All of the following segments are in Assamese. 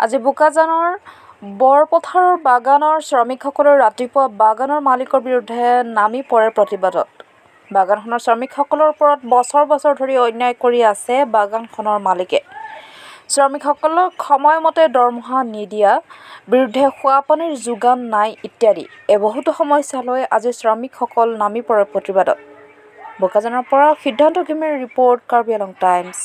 আজি বোকাজানৰ বৰপথাৰৰ বাগানৰ শ্ৰমিকসকলৰ ৰাতিপুৱা বাগানৰ মালিকৰ বিৰুদ্ধে নামি পৰে প্ৰতিবাদত। বাগানখনৰ শ্ৰমিকসকলৰ ওপৰত বছৰ বছৰ ধৰি অন্যায় কৰি আছে বাগানখনৰ মালিকে। শ্ৰমিকসকলক সময়মতে দৰমহা নিদিয়া, বিৰুদ্ধে খোৱাপানীৰ যোগান নাই ইত্যাদি এই বহুতো সমস্যা লৈ আজি শ্ৰমিকসকল নামি পৰে প্ৰতিবাদত। বোকাজানৰ পৰা সিদ্ধান্ত ঘিমিৰ ৰিপৰ্ট, কাৰ্বি আলং টাইমছ।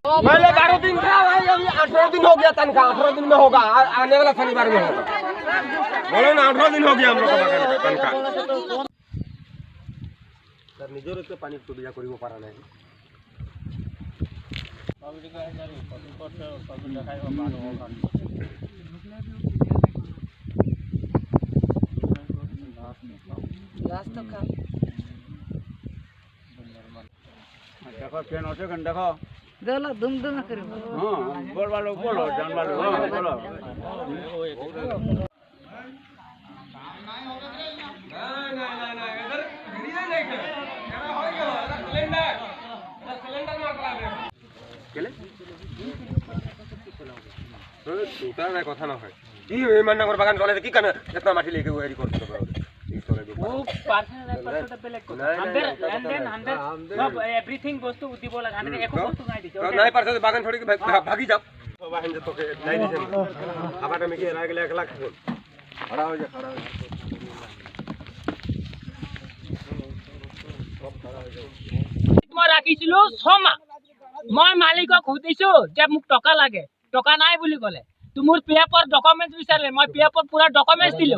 पहले 12 दिन था भाई, अभी 18 दिन हो गया। तनख्वाह 18 दिन में होगा, आने वाला शनिवार में होगा। बोलो ना, 18 दिन हो गया हम लोग का बागान का तनख्वाह। তাৰ নিজৰ পানীৰ সুবিধা কৰিব পৰা নাই। দেখো, ট্রেন আছে কেন দেখো। দুম দুম করে। হ্যাঁ, বলবা লোক বলো, জানবা লোক, হ্যাঁ বলো। কেলে কথা নহয় কি ইমান ডাঙৰ বাগান চলে কি কাৰণে এতনা মাটি লেকে হেৰি করতে হবে? ও পার্সোনাল পার্সোনাল বেলেগ কথা। হামদের লেনদেন, হামদের সব এভরিথিং বস্তু দিব লাগে। হামদের একো বস্তু নাই দিছে। নাই পারছে বাগান ছড়ি ভাগি যাও। বাহিন যে তোকে নাই দিছে খাবারটা মেখে এরা গেলে 1 লাখ এখন খাড়া হয়ে যা, খাড়া হয়ে যা। মই ৰাখিছিলো 6 মাহ। মই মালিকক সুধিছো যে মোক টকা লাগে, টকা নাই বুলি ক'লে। তো মোৰ পি এফৰ ডকুমেণ্টছ বিচাৰিলে, মই পি এফৰ পুৰা ডকুমেণ্টছ দিলো।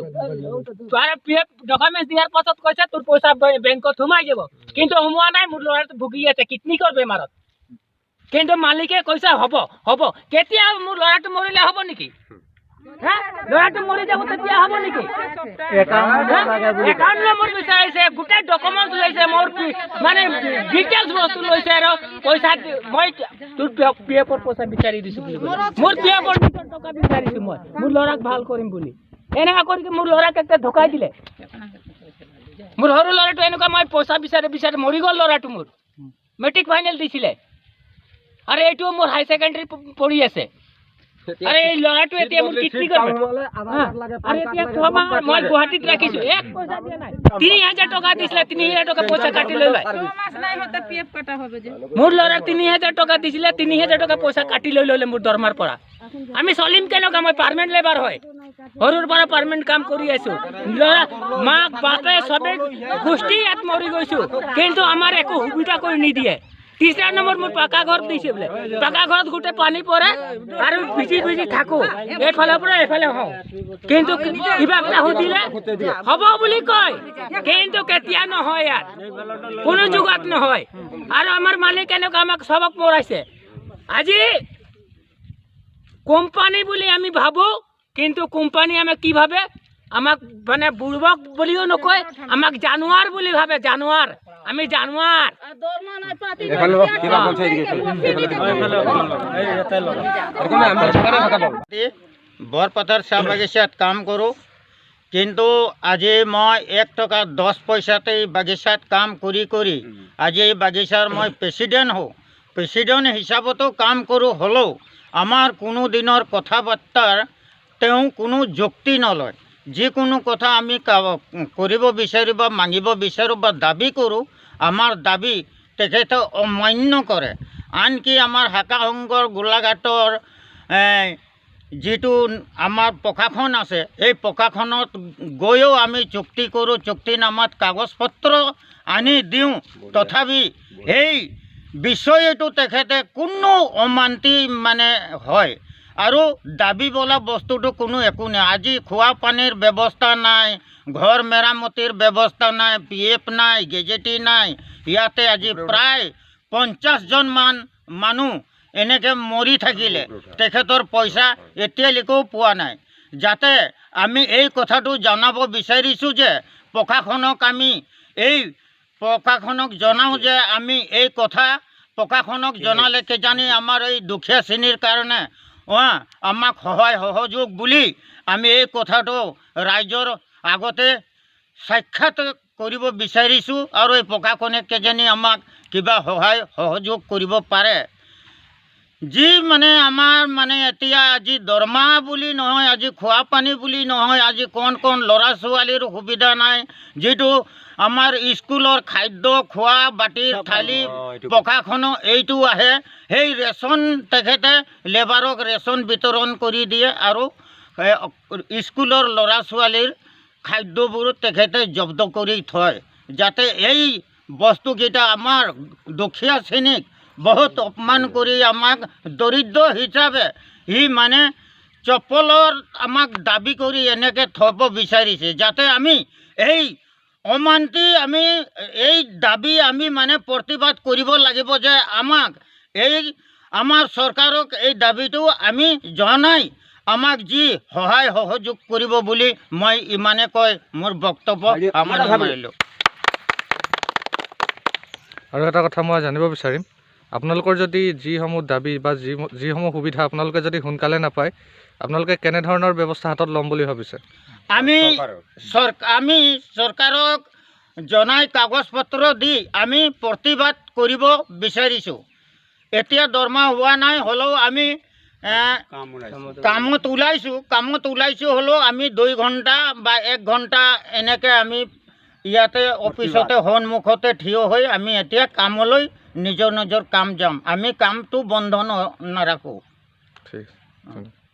তাৰ পি এফ ডকুমেণ্টছ দিয়াৰ পাছত কৈছে তোৰ পইচা বেংকত সোমাই যাব, কিন্তু সোমোৱা নাই। মোৰ ল'ৰাটো ভুগি আছে কিডনিকৰ বেমাৰত, কিন্তু মালিকে কৈছে হ'ব হ'ব। কেতিয়া মোৰ ল'ৰাটো মৰিলে হ'ব নেকি? হা, ল'ৰাটো মৰি যাব তেতিয়া হ'ব নেকি? একাউণ্ট নম্বৰ বিচাৰিছে, গোটেই ডকুমেণ্টছ লৈছে, মোৰ মানে ডিটেইলছ বস্তু লৈছে আৰু পইচা মই তোৰ পি এফৰ পইচা বিচাৰি দিছো বুলি কৈছে। মোৰ পি এফৰ নিজৰ টকা বিচাৰিছো মই মোৰ ল'ৰাক ভাল কৰিম বুলি। এনেকুৱা কৰি মোৰ ল'ৰাক একটা ধোকাই দিলে। মোৰ সৰু ল'ৰাটো এনেকুৱা মই পইচা বিচাৰি বিচাৰি মৰি গ'ল। ল'ৰাটো মোৰ মেট্ৰিক ফাইনেল দিছিলে আৰু এইটোও মোৰ হাই ছেকেণ্ডেৰী পঢ়ি আছে। আৰু এই ল'ৰাটো এতিয়া মোৰ কিডনী কৰিব আৰু এতিয়া 6 মাহ মই গুৱাহাটীত ৰাখিছো, এক পইচা দিয়া নাই। 3000 টকা দিছিলে, 3000 টকা পইচা কাটি লৈ লয়। মোৰ ল'ৰা 3000 টকা দিছিলে, 3000 টকা পইচা কাটি লৈ ল'লে মোৰ দৰমহাৰ পৰা। আমি চলিম কেনেকুৱা? মই পাৰ্মানেণ্ট লেবাৰ হয়, সৰুৰ পৰা পাৰ্মানেণ্ট কাম কৰি আছো। ল'ৰা মাক বাপে চবে গোষ্ঠী ইয়াত মৰি গৈছো, কিন্তু আমাৰ একো সুবিধা কৰি নিদিয়ে। তিসৰা নম্বৰ মোৰ পাকা ঘৰ দিছে বোলে, পাকা ঘৰত গোটেই পানী পৰে আৰু ভিজি ভিজি থাকো, এইফালৰ পৰা এইফালে হওঁ। কিন্তু কিবা এটা সুধিলে হ'ব বুলি কয়, কিন্তু কেতিয়া নহয়, ইয়াত কোনো যুগত নহয়। আৰু আমাৰ মালিক এনেকুৱা আমাক চবক মৰাইছে। আজি কোম্পানী বুলি আমি ভাবো, কিন্তু কোম্পানী আমাক কি ভাবে? আমাক মানে বুৰ্বক বুলিও নকয়, আমাক জানোৱাৰ বুলি ভাবে। জানোৱাৰ, আমি জানোৱাৰ। এফালে কিবা বলছে এদিকে। এৰকম আমৰা কথা বল। বৰপথাৰ চাহ বাগিচাত কাম কৰোঁ, কিন্তু আজি মই 1 টকা 10 পইচাতে এই বাগিচাত কাম কৰি কৰি আজি এই বাগিচাৰ মই প্ৰেচিডেণ্ট হওঁ। প্ৰেচিডেণ্ট হিচাপতো কাম কৰোঁ, হ'লেও আমাৰ কোনো দিনৰ কথা বাৰ্তাৰ তেওঁ কোনো যুক্তি নলয়। যিকোনো কথা আমি কৰিব বিচাৰোঁ বা মাগিব বিচাৰোঁ বা দাবী কৰোঁ, আমাৰ দাবী তেখেতে অমান্য কৰে। আনকি আমাৰ শাখা সংঘৰ গোলাঘাটৰ যিটো আমাৰ প্ৰশাসন আছে, সেই প্ৰশাসনত গৈও আমি চুক্তি কৰোঁ, চুক্তিনামাত কাগজ পত্ৰ আনি দিওঁ, তথাপি সেই বিষয়টো তেখেতে কোনো অমান্তি মানে হয় আৰু দাবী বোলা বস্তুটো কোনো একো নাই। আজি খোৱা পানীৰ ব্যৱস্থা নাই, ঘৰ মেৰামতিৰ ব্যৱস্থা নাই, পি এফ নাই, গেজেটি নাই। ইয়াতে আজি প্ৰায় 50জনমান মানুহ এনেকৈ মৰি থাকিলে, তেখেতৰ পইচা এতিয়ালৈকেও পোৱা নাই। যাতে আমি এই কথাটো জনাব বিচাৰিছোঁ যে প্ৰশাসনক, আমি এই প্ৰশাসনক জনাওঁ যে আমি এই কথা প্ৰশাসনক জনালে কিজানি আমাৰ এই দুখীয়া শ্ৰেণীৰ কাৰণে আমাক সহায় সহযোগ বুলি আমি এই কথাটো ৰাইজৰ আগতে সাক্ষাৎ কৰিব বিচাৰিছোঁ আৰু এই প্ৰশাসনে কিজানি আমাক কিবা সহায় সহযোগ কৰিব পাৰে। যি মানে আমাৰ মানে এতিয়া আজি দৰমহা বুলি নহয়, আজি খোৱা পানী বুলি নহয়, আজি কণ কণ ল'ৰা ছোৱালীৰ সুবিধা নাই। যিটো আমাৰ স্কুলৰ খাদ্য খোৱা বাতিৰ থালি পকাখনো এইটো আহে, সেই ৰেচন তেখেতে লেবাৰক ৰেচন বিতৰণ কৰি দিয়ে আৰু স্কুলৰ ল'ৰা ছোৱালীৰ খাদ্যবোৰ তেখেতে জব্দ কৰি থয়, যাতে এই বস্তুকেইটা আমাৰ দুখীয়া শ্ৰেণীক বহুত অপমান কৰি আমাক দৰিদ্ৰ হিচাপে সি মানে চপলৰ আমাক দাবী কৰি এনেকৈ থ'ব বিচাৰিছে, যাতে আমি এই অমান্তি আমি এই দাবী আমি মানে প্ৰতিবাদ কৰিব লাগিব যে আমাক এই আমাৰ চৰকাৰক এই দাবীটো আমি জনাই আমাক যি সহায় সহযোগ কৰিব বুলি মই ইমানে কৈ মোৰ বক্তব্য সামৰণি মাৰিলোঁ। আৰু এটা কথা মই জানিব বিচাৰিম, আপোনালোকৰ যদি যিসমূহ দাবী বা যিসমূহ সুবিধা আপোনালোকে যদি সোনকালে নাপায়, আপোনালোকে কেনেধৰণৰ ব্যৱস্থা হাতত ল'ম বুলি ভাবিছে? আমি চৰকাৰক জনাই কাগজ পত্ৰ দি আমি প্ৰতিবাদ কৰিব বিচাৰিছোঁ। এতিয়া দৰমহা হোৱা নাই হ'লেও আমি কামত ওলাইছোঁ, হ'লেও আমি 2 ঘণ্টা বা 1 ঘণ্টা এনেকৈ আমি ইয়াতে অফিচতে সন্মুখতে থিয় হৈ আমি এতিয়া কামলৈ নিজৰ নিজৰ কাম যাম, আমি কামটো বন্ধ নাৰাখোঁ। ঠিক।